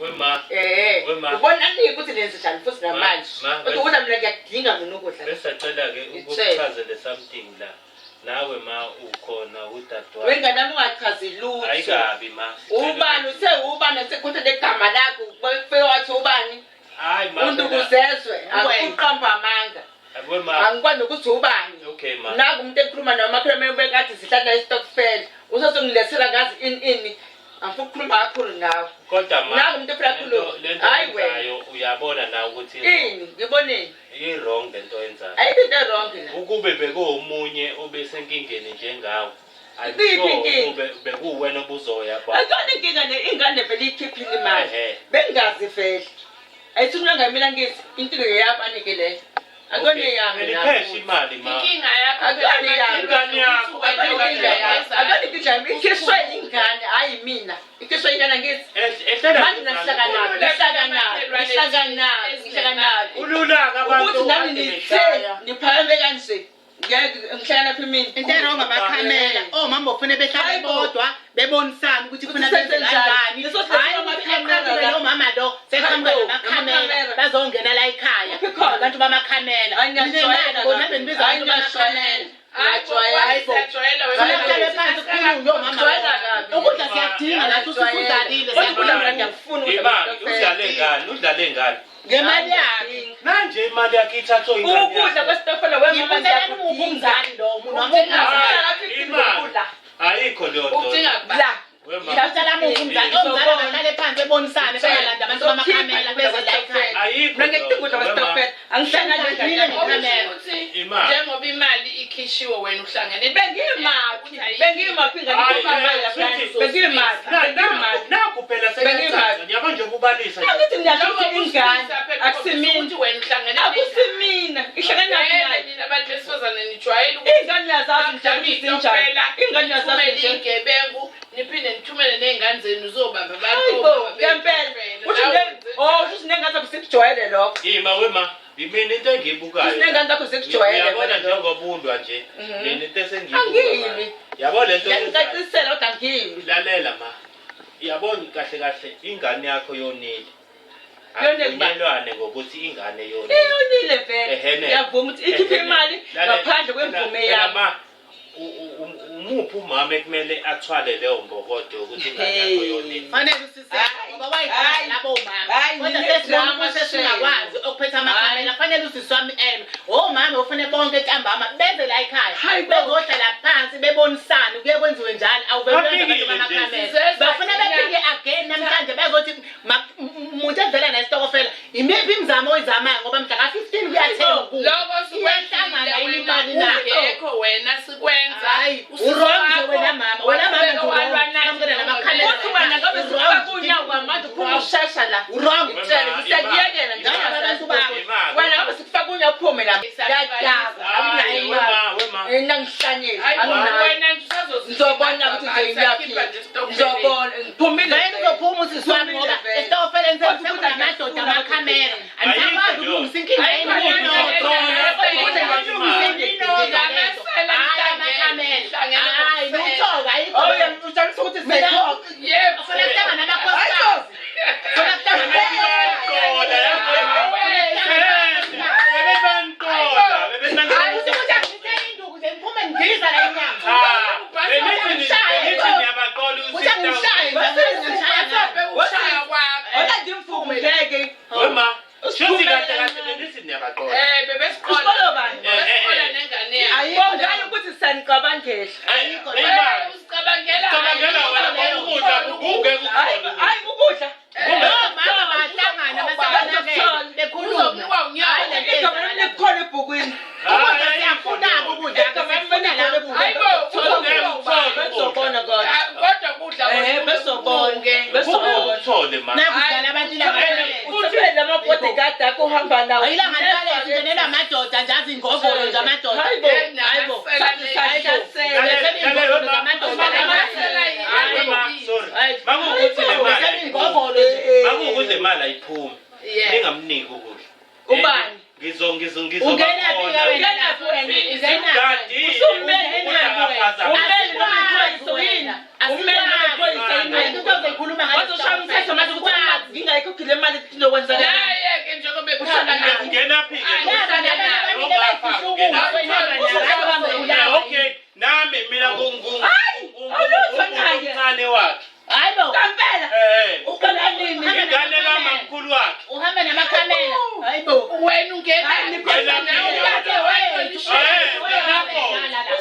Wema. Eh. Wema. Ubona nini ukuthi nenze njani futhi namanje. Ma, Kodwa ukudla mina ngiyakudinga mina ukudla. Besacela ke Ngitshele. ukuchazele something la. Nawe ma ukhona udadewabo. Wengane yami ungachazi lutho. Ayikabi ma. Sicela Ubani ukuthi- uthe ubani sekuthi negama lakho kufike wathi ubani Hayi ma. phela- uNdukuzezwe akuqamba amanga. Wema. Angikwazi nokuthi ubani. Okay ma. Naku umuntu ekhuluma naye umakhelwane bekade sihlala isitokfela. Usazongilethela ngazi ini ini. Angifuni ukukhuluma kakhulu nawe. Kodwa ma. Naku umuntu efuna khuluma. Lento Hayi wena. oyenzayo uyabona na ukuthi Ini ngiboneni. i-wrong lento oyenzayo. Ayikho into wrong la. Ukube bekuwomunye obesenkingeni njengawe. I'm Iyiphi sure inkinga? ukube bekuwena obuzoya kwa. Akuyona inkinga le ingane vele ikhiphile imali. Ehhe. Bengazi vele. Ayithunywa ngamina ngithi inkinga yeyabani-ke leyo. Akuyona Okay, eyami phela la. ipheshe imali ma. Inkinga yakho Akuyona eyami. Ingane yakho, Akuyona inkinga yami. Akuyona inkinga yami. Ikhishwe ingane, hhayi mina. Ikhishwe ingane angithi. Ehlela Manje ngihlangana ngihlangana ngihlangana ngihlangana. Kulula-ke abantu Ukuthi nami kade nithe beshaya. niphakame kanje. Ngeke ngihlangana phi mina. Into erong amakhamera omama bofuna behlale Hayibo. bodwa bebonisane ukuthi funa Ukuthi benze senzenjani. kanjani. Leso silethe Hhayi ukuthi amakhamera eqhamuke la. lo mama lo seqhamuka Hayibo, namakhamera namakhamera. bazongena la ekhaya. Uphi khona? Abantu bamakhamera. Hayi, ngiyajwayela Ninemali bona kabi. benibiza Hayi, abantu bamakhamera. ngiyajwayela. Ngiyajwayela. Funa kuhlalwe phansi kukhulunywe omama. Ngijwayela kabi. Ukudla siyakudinga nathi usufuzalile. Kodwa ukudla mina ngiyakufuna ukudla Imali, kwesitokfela. udlale ngani? Udlale ngani? Ngemali yakhe. Manje imali yakhe ithathwe ingane Ukudla yakho. kwesitokfela wemama Ngibuzela kumuphi umzali lo umuntu Hayi, imali. Ayikho leyo nto. Udinga kuba La. Wema. Ngibuzela muphi umzali omzali abahlale phansi bebonisane bengalandi abantu bamakhamera beze la ekhaya. Ayikho. Mina ngiyakudinga ukudla leyo nto, wema. kwesitokfela. Angihlangani Ngidlile nengane. ngekhamera. ukuthi Imali. njengoba imali ikhishiwe wena uhlangene Bengiyimaphi? Bengiyimaphi ingane Hayi, ikhipha imali eh, lapha? sweetie. Bengiyimaphi? Bengiyimaphi? Nakhu phela Bengiyimali. sekuyacaca. Yabo nje ukubalisa nje. Angithi ngiyasho ukuthi ingane akusimina. ukuthi wena uhlangene Akusimina. Ihlangene naphi nengane. nayo? Nina abantu besifazane nijwayele Ingane uyazazi nje ukuthi zinjani. Ingane uyazazi nithumele nje. iy'gebengu niphinde nithumele ney'ngane zenu zobamba Hayi bo, ngempela. Usho ne oh, usho nengane zakho sikujwayele lokho. Ima wema. Mina into engiyibukayo. Usho nengane zakho sikujwayele. Uyabona njengoba ulwa nje. Mhm. Mina into esengiyibukayo. Angilwi. Yabo lento oyenzayo. Ngiyakucacisela kodwa angilwi. Lalela ma. Yabona kahle kahle ingane yakho yonile. Yonile kuba? Akuvunyelwane ngokuthi ingane yonile. Iyonile vele. Ehene. Ngiyavuma ukuthi ikhiphe Ehene. imali Lalela, ngaphandle kwemvume phela yami. ma, umuphi umama ekumele athwale leyo mbokodo yokuthi ingane yakho yonile? Fanele usise Hayi, ngoba wayidlala hayi, labo mama. hayi, Kodwa nine sesibona drama ukuthi sesingakwazi okuphetha amakhamera. Fanele usisi wami eme. Omama ofanele bonke ntambama beze la ekhaya. Hayi bo. Bezohlala phansi bebonisane kuye kwenziwe njani awuvele wenze abantu Bafikile nje. bamakhamera. Bafuna befike again namhlanje bezothi umuntu evela naye isitokofela imiphi imizamo oyizamayo ngoba mhla ka-15 kuyathenga ukudla. Loko Iyahlangana yini imali na? ungekho wena sikwenza. Hayi, u-wrong nje wena mama. Wena mama nje u-wrong. Qhamukela namakhamera. Uthi wena ngabe sikufaka unyawo kwamanje uphuma ushesha la. U-wrong. Ngitshele ngisakuyekela nje. Njalo abantu bakho. Imali. Wena ngabe sikufaka unyawo uphume la. Ngiyadakwa. Anginayo Hayi, imali. wema, wema. Mina ngihlanyele. Hayi Anginayo. wena nje usazozi- Ngizobona ukuthi nje ngiyaphi. Ngizobona. Ngiphumile. Vele uzophuma usisi wami ngoba Phumile vele. esitofeleni Kodwa ukudla sekunamadoda ngiyakufuna amakhamera. Ayikho Anisakwazi leyo. ukulungisa inkinga yenu Ayikho nodwa. leyo. Hayi, lutho-ke, ayikho Oh, leyo. utshalisa ukuthi Mina- siyakhokha. Yebo. Funa kuhlangana amakhosikazi. Funa kuhlangana Bebebaniqola, bebebaniqola, bebebaniqola. Hayi, uthi ukuthi angithe induku nje ngiphume ngidiza la inyama. Cha, benithi niyabaqola Uthi angishaye u-6,000. nje, ngishaya ngani? Ukushaya kwakho. Ola ndimvume ngeke. Wema, shuthi kahle kahle benithi niyabaqola. Eh bebesiqola. Usikolo bani? Bebesiqola nengane yakho. Ayikho Bongani ukuthi siyanicabangela. Ayikho Imali. Eh, Usicabangela. Cabangela wena ngoba ukudla kungeke Hayi, kukhona. hayi ukudla. Omama bahlangana basebanakele bekhuluma. Uzokunikwa unyawo. Hayi, le nto Igama lami likhona ebhukwini. Ukudla siyafuna-ke ukudla, siyafuna la ukudla. Hayi bo, Ungeke uthole ukudla. Bezobona kodwa. Ah, Kodwa ukudla Eh, bezobona. Bezobona. Kungeke uthole ma. Nakudlala abantu ilanga Uthole lama-bodyguard akho uhamba nawo. Ayilanga libalele singenelwa amadoda nje azi ingovolo nje amadoda. Hayi bo. Hayi bo. Sasihlasela. Ingovolo zamadoda. Wema, sorry. Hayi. Makuwukuthi le mali Lethela ayiphumi. ingovolo nje. Makuwukuthi le mali ayiphumi. Yeah. Ningamniki ukudla. Ubani? Ngizo ngizo ngizoba Ungenaphi khona. ke wena? Ungenaphi wena? Ungenaphi? Kanti Usumele ukudla akaphazama. Umele noma iphoyisa yini? Umele noma iphoyisa yini? Ayikho into ozoyikhuluma ngale Wazoshaya umthetho manje ukuthi Asikwazi. ngingayikhiphi Abayikhokhi le mali kuzokwenzakala. Naye-ke njengoba Uhlala naye. Ungenaphi-ke? Laba laba ababili abayifihla ukudla wena Yeah, okay. Nami mina awulutho naye. ngumncane wakhe. Hayi bo. Kampela. Eh. Uqala nini? Ingane kamamkhulu wakhe. Uhamba namakhamera. Hayi bo. Wena ungena Hayi, nikhona-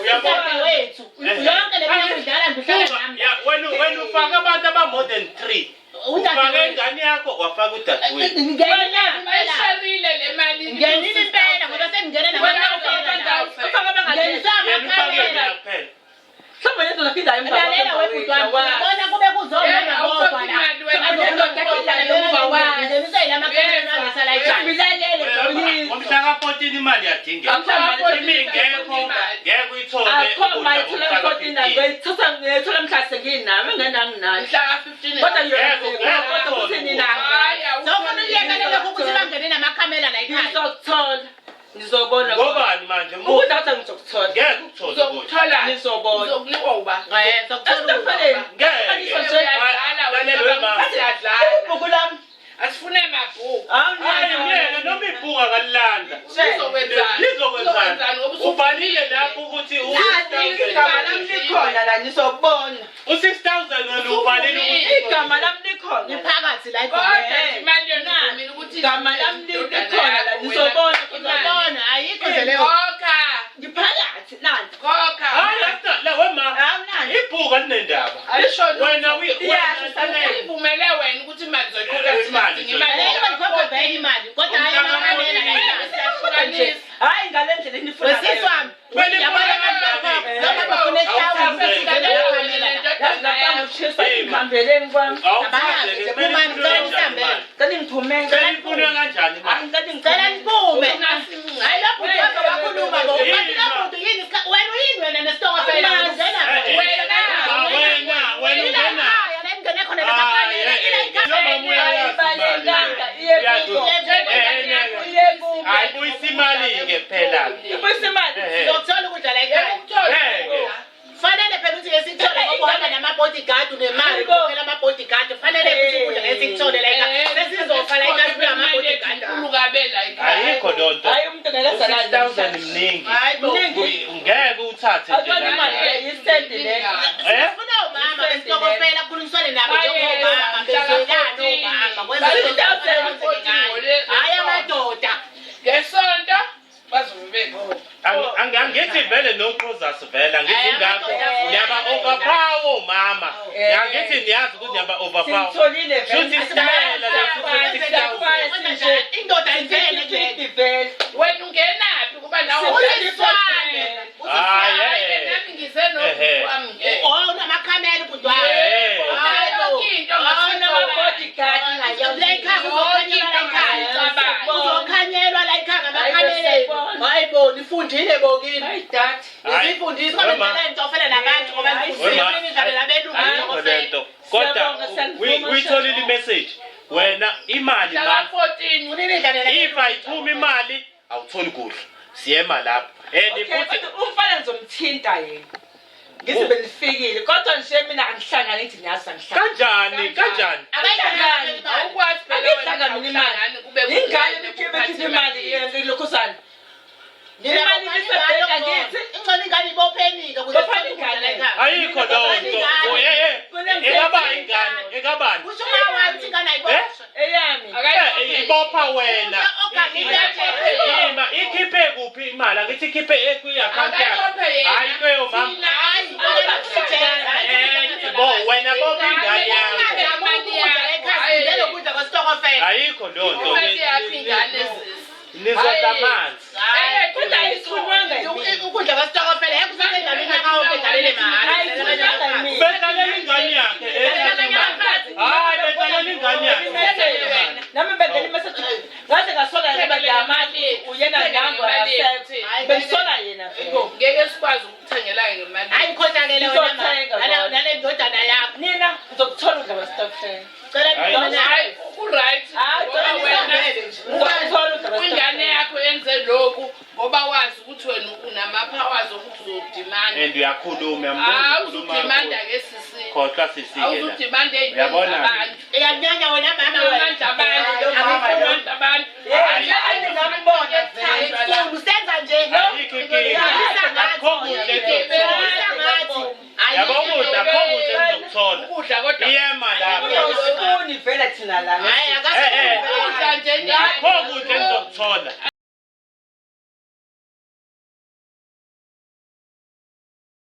Uyabona wethu. Yonke le mali udlala nje uhlala nami. Ya, wena ufaka abantu aba more than 3. Ufake ingane yakho wafaka udadewenu. Ngenile impela. Bayisharile le mali. Ngenile impela ngoba sengingene Wena ufaka namakhamera. ufaka abangane. Ngenisa Yena ufake amakhamera. mina kuphela. Mhlawumbe lendoda yakho idla emva Lalela webhuti wami, uyabona kube kuzomama bodwa la. Ngeniswe yilamakhamera angisala ekhaya. Ngilalele uyizwa. Ngomhla ka-14 imali iyadingeka. Imi ingekho, ngeke uyithole Akho ukudla mali thola ngomhla 14 ka-15. ngiyithatha ngiyithola mhla senginayo engenanginayo. Mhla ka-15. Kodwa yona Ngeke, ngeke kodwa uthole kuthini na? Hayi, Sewufuna ukuyeka lokho ukuthi bangene namakhamera la ekhaya. Ngizokuthola. Ngizobona. Ngobani manje? Ukudla kodwa ngizokuthola. Ngeke ukuthole ukudla. Uzokuthola. Ngizobona. Uzokunikwa uba. Eh, sokuthola ukudla. Esitoffeleni. Ngeke. Uyadlala Lalela wema. Siyadlala. Ibhuku lami. Asifune mabhuku. Hayi myeke noma ibhuku akalilanda. Lizokwenzani? Lizokwenzani? Ngoba usu- Ubhalile lapho ukuthi Igama lami likhona la ngizobona. u-6000 wena ubhalile ukuthi Igama lami likhona. Niphakathi la Kodwa ekhaya. nje imali yona uvumile ukuthi Igama lami likhona la ngizobona. Uzobona ayikho nje leyo. Khokha. Ngiphakathi nanti. Khokha. Hayi asina la wema. Awunani. Ibhuku alinendaba. Alisho lutho. Wena Iyasho, wena Ivumele wena ukuthi imali zoyikhokha Imali thina sidinga imali. Ayikho likhokha vele imali kodwa hayi amakhamera la ekhaya. Kodwa nje hayi ngale ndlela enifuna Wesisi wami, Wena uyabona ifuna abantu bakho, kanjani? noma bafuna ehlawini, sesingene namakhamera la. Yazi lapha ngishisa ngihambeleni kwami. Abayazi nje, phumani, ngicela nisihambele. Ngicela ngiphumele. Cela ifuna kanjani imali? Ngicela Ngicela ngiphumele. niphume. Hayi lo bhuti wami wakhuluma bo. Kanti lo bhuti yini wena uyini wena nesitokofela ungena Eh, eh. Wena. Ah, wena wena Ila ungena. ekhaya la engene khona namakhamera, Ah, ila eh, eh. ekhaya. Noma uyayazi imali. Ayibalekanga, iye kubo. Eh, Iye kubo. Hayi buyisa imali-ke phela. Ibuyisa imali. Eh, eh. Sizokuthola ukudla la ekhaya. Ngeke. Fanele phela ukuthi ke sikuthole ngoba uhamba nama-bodyguard unemali Hayibo. ukhokhela ama-bodyguard. Fanele ukuthi ukudla ke sikuthole la ekhaya. Sesizofa la ekhaya sibuya ama-bodyguard. Ayikho loo nto. Hayi umuntu ngeke azalale. U-6000 mningi. Hayi bo. Mningi. Ngeke uthathe nje Akuyona imali kanjalo. le, isenti le. Eh? Sifuna omama besitokofela kukhulunyiswane nabo njengomama bezwelane omama. Kwenza Hayi amadoda. Ngesonto bazobe bekhona. Angithi vele noqhozas vele angithi Eh, ingakho amadoda niyaba overpower omama. Eh. Angithi niyazi ukuthi niyaba overpower. Simtholile vele. Shuthi isitayela leso Siyafana Indoda ivele kule. Fifty vele. Wena ungenaphi kuba nawe Usiswane. Hayi, Hayi, eh. nami ngize nobhuti wami ngeke. Oh, unamakhamera ubhuti wami. Eh. Hayi bo. Yonke into Awunama-bodyguard La ekhaya kuzokhanyelwa la ekhaya. Kuzokhanyelwa la ekhaya ngamakhamera. Hayi bo, nifundile bo kini. Hayi dad. Hayi. Nizifundise ngoba Wema. nidlala intofela nabantu ngoba nifundile Wema. imidlalo nabelungu Ayikho intokofela. lento. Kodwa Siyabonga, siyakuvuma, uyitholile Shembe. imessage. Wena imali Mhla ma ka-14 Funa imidlalo if ayiphumi imali awutholi kudla. Siyema lapho. And Okay, futhi kodwa umfana ngizomthinta yena. Ngizobe nifikile kodwa nje mina angihlangani ngithi niyazi angihlangani. kanjani kanjani? Angihlangani. Awukwazi phela wena Angihlangani mina imali. awuhlangani kube Ingane kuwena ikhiphe kuphatha ikhiphe imali lokhuzana. Imali isebhenka ngithi. Ingcono ingane ibophenike ukuze Bophani sithole ukudla la ingane. ekhaya. Ayikho leyo nto. Eh eh. Ekaba ingane, ekabani? Kusho uma wazi ukuthi ingane ayiboshwe. Eyami. Eh, ibopha wena. Ogangile Ima ikhiphe kuphi imali? Angithi ikhiphe kwi-account yakho. Akayibophe yena. Hayi kweyo mama. Thina Hayi, Eh, bo wena bopha ingane yakho. Ukudla kwesitokofela. Ayikho leyo nto. Imali yakho ingane sisi. Nizodla amanzi. Kodwa ayithunywanga yimina. Ukudla kwesitokofela ekusendaweni unyaka wonke edlalele mahhala. Ayithunywanga yimina. Bedlalela ingane yakhe. ethatha imali. Hayi bedlalela ingane yakhe. Nami bengena imessage ngaze ngasola yena ngiyamazi uyena nangu akasekho. Bengisola yena vele. Ngeke sikwazi ukukuthengela ngemali. Hayi khohlakele wena ma. Nale ndodana yakho. Nina ngizokuthola udla kwesitokfela. Cela Hayi. niphume nayo. Hayi, ku-right. Hayi, Ngoba cela wena nisambele nje. Ngizokuthola udla ingane yakho yenze lokhu ngoba wazi ukuthi wena unama-powers okuthi uzodimanda. And And uyakhuluma, uyambona ukhuluma Awuzudimanda kakhulu. ke sisi. Khohlwa sisi-ke la. Awuzudimanda ey'ntweni Uyabona? zabantu. Uyakunyanya wena mama wena. Amandla abantu. Hayi, Amandla abantu. Hayi, ngambona vele. Angifuni, usenza nje. Ayikho inkinga. Akukho kuhle engizokuthola. Usenza ngathi. Yabo ukudla, akukho kuhle engizokuthola. Ukudla kodwa. Iyema lapho. Usifuni vele thina la. Hayi, Eh, eh. Ukudla nje Akukho kuhle engizokuthola.